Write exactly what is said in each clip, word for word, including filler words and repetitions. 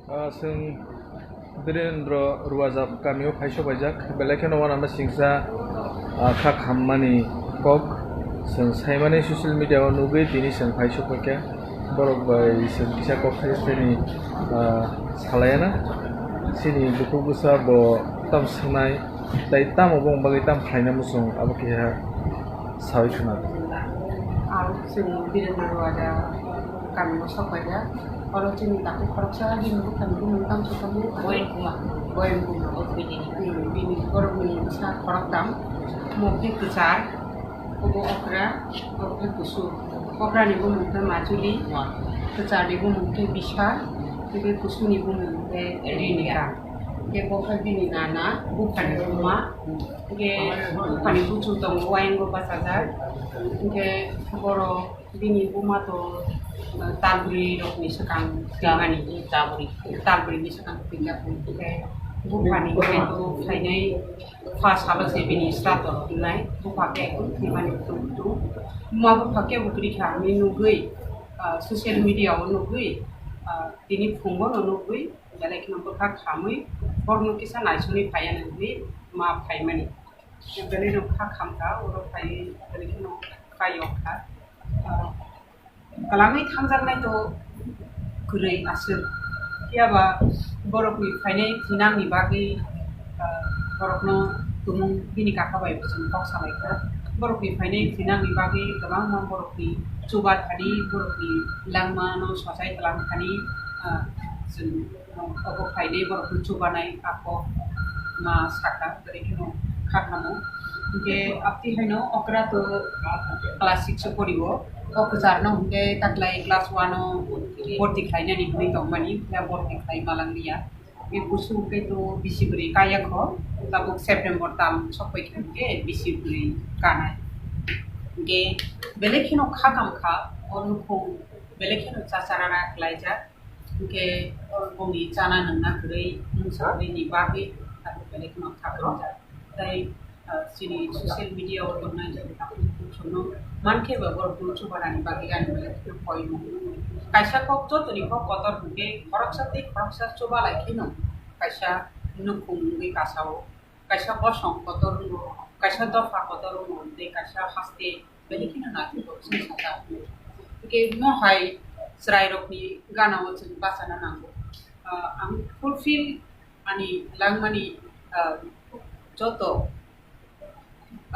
Ah, chwng Birendra Ruwajak kamio phaiso paijak, belai kheno uanama singsa, ah, kha khammani kok chwng saimani social media o nugwi tini chwng phaiso paikha. Borok bai chwng kisa kok sai saini, ah, salaiana. Chini bukhuk bwsa bo tam swngnai, tai tamo bong bagwi tam khlaina muchung abo keha sawi khna. Ang chwng Birendra Ruwajak kamio sok paijak. Oro chini takhuk khoroksa bini buphani bumung tamo se tamo? Boyan Kumar. Boyan Kumar. O bini. Hmm, bini borokni bwsa khoroktham. Omo khe kwchar, obo okra, obo khe kusu. Okrani bumung khe Majuli, Kumar. Kwcharni bumung khe Bisha, tei kusuni bumung khe Rinika. Rinika. Khe bo khe bini nana, buphani buma, khe buphani buchuk tongo, wayango bachajak. Khe borok Bini buma to, uh, tabri rokni swkang twimani. Tabri. Tabri ni swkang twimani. Buphani khe to khainai pha salo se bini srato rok wngnai. Bupha khe twimani tung tung. Buma bupha khe bo kwrwi kha hinwi nugwi, uh, social media o nugwi, uh, tini phungo no nugwi, belai kheno bwkha khamwi borokno kisa naisingwi phaiya hinwi ma phaimani. Belai no kha khamkha, oro phaiwi belai kheno kha yokha. Ah, kwlangwi thamjaknai to kwrwi aswk. Phiyaba borokni phainai thinangni bagwi, ah, borokno tumung bini kaka bai bo chwng kok salaikha. Borokni phainai thinangni bagwi kwbangma borokni chuba thani, borokni langmano sochai twlang thani, ah, chwng Obo khainai borokno chubanai a kok ma sakha, belai kheno kha khamo. Hinkhe aboni haino okra to class six o porio. O kwcharno hinkhe taklai class one o borti khlainani hinwi tongmani, phiya borti khlai malangliya. Bini kusu hinkhe to bisi bwrwi kaya kho, tabuk September tal sokpai kha hinkhe bisi bwrwi kanai. Hinkhe belai kheno kha kam kha, o nukhung belai kheno chacharara khlaijak. Hinkhe bongni chana nungna kwrwi mungsa bini bagwi tabuk belai kheno kha khamjak. Tei, ah, chini social media o tongnai jora takhuk bukhuk songno mankhe ba borok no chubanani bagwi ani belai kheno koi nung. Kaisa kok jotoni kok kotor hinkhe khoroksa tei khoroksa chubalai kheno kaisa nukhung wngwi kasao. Kaisa bosong kotor wngo, kaisa dopha kotor wngo, tei kaisa haste belai kheno naithok se sajak. Hinkhe mohai chwrairokni ganao chwng bachana nango. Ah, ang fulfill ani langmani, ah, joto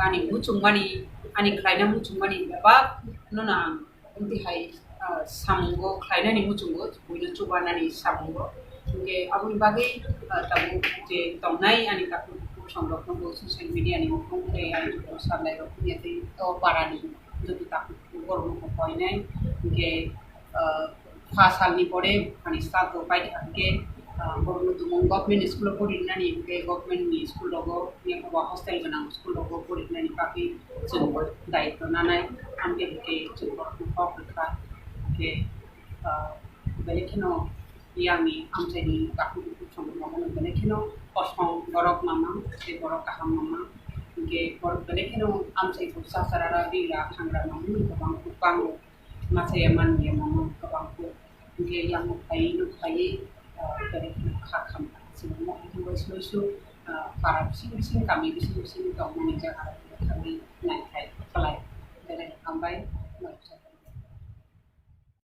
ani muchungmani, ani khlaina muchungmani bebak no ang Amtwi hai, ah, samungo khlainani muchungo, buino chubanani samungo. Hinkhe aboni bagwi, ah, tabuk je tongnai ani takhuk bukhuk songrokno bo social media ni mukhung tei ani joto sanlairok wngya tei o parani joto takhuk bukhuk borokno bo koinai. Hinkhe, ah, pha salni pore ani staff rok paikha hinkhe, ah, borokno tumung government school o porinani hinkhe government ni school rogo hostel gwnang school rogo porinani bagwi chwng daitw nanai, amtwi hinkhe chwng borokno kok rwkha. Hinkhe, ah, belai kheno yangni amchaini takhuk bukhuk songwi mano belai kheno kosong borok mama tei borok kaham mama. Hinkhe borok belai kheno amchai bo chacharara, rigra, thangra mama kwbang kwbango. Machaya manliya mama kwbang khe, hinkhe yang nuk phaiwi nuk phaiwi, ah, belai kheno kha khamkha. Chwng nok bisingo sui sui, ah, para bising bising, kami bising bising tongmani jaga rok thangwi naikhai khlai. Belai hambai.